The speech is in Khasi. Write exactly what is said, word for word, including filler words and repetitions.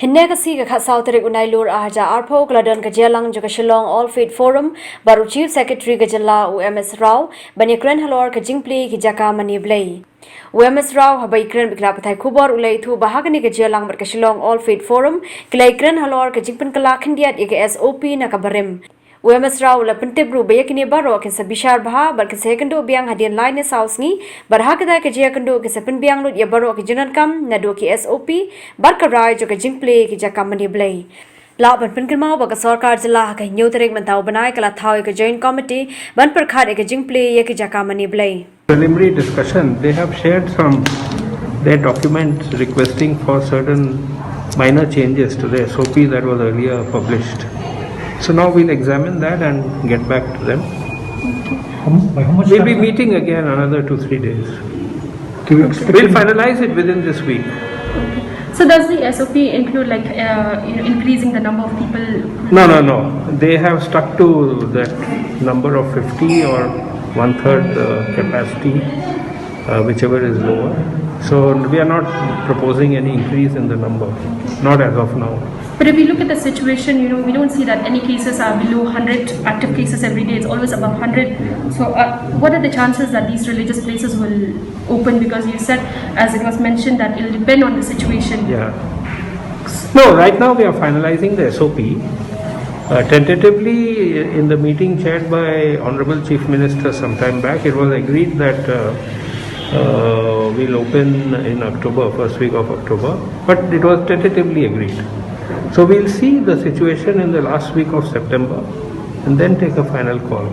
Hynne ka sngi ka khatsaw tarik u Nailur arhajar arphew ka la don ka jingïalang jong ka Shillong All Faith Forum bad u Chief Secretary ka jylla u M S Rao ban ïakren halor ka jingplie ki jaka mane Blei. U M S Rao haba ïakren bad ki lad pathai khubor u la ïathuh ba ha kane ka jingïalang bad ka Shillong All Faith Forum ki la ïakren halor ka jingpynkylla khyndiat ïa ka S O P na ka barim. U M S Rao u la pyntip ruh ba ïa kine baroh kin sa bishar bha bad kin sa ïakynduh biang hadien lai ne saw sngi bad ha kata ka jingïakynduh kin sa pynbiang lut ïa baroh ki jingdonkam naduh ki S O P bad ka rai jong ka jingplie ki jaka mane Blei. Lah ban pynkynmaw ba ka sorkar jylla ha ka hynñiew tarik mynta u bnai ka la thaw ïa ka Joint Committee ban pyrkhat ïa ka jingplie ïa ki jaka mane Blei. Preliminary discussion, they have shared some their documents requesting for certain minor changes to the S O P that was earlier published. So now we'll examine that and get back to them. How mu- by how much We'll be time? Meeting again another two, three days. Do you expect We'll any- finalize it within this week. So does the S O P include like uh, you know, increasing the number of people? No, no, no. They have stuck to that number of fifty or one third the capacity, uh, whichever is lower. So we are not proposing any increase in the number, not as of now. But if we look at the situation, you know, we don't see that any cases are below one hundred active cases every day. It's always above one hundred. So uh, what are the chances that these religious places will open? Because you said, as it was mentioned, that it'll depend on the situation. Yeah. No, right now we are finalizing the S O P. Uh, tentatively, in the meeting chaired by Honorable Chief Minister some time back, it was agreed that uh, uh, we'll open in October, first week of October, but it was tentatively agreed. So we'll see the situation in the last week of September and then take a final call.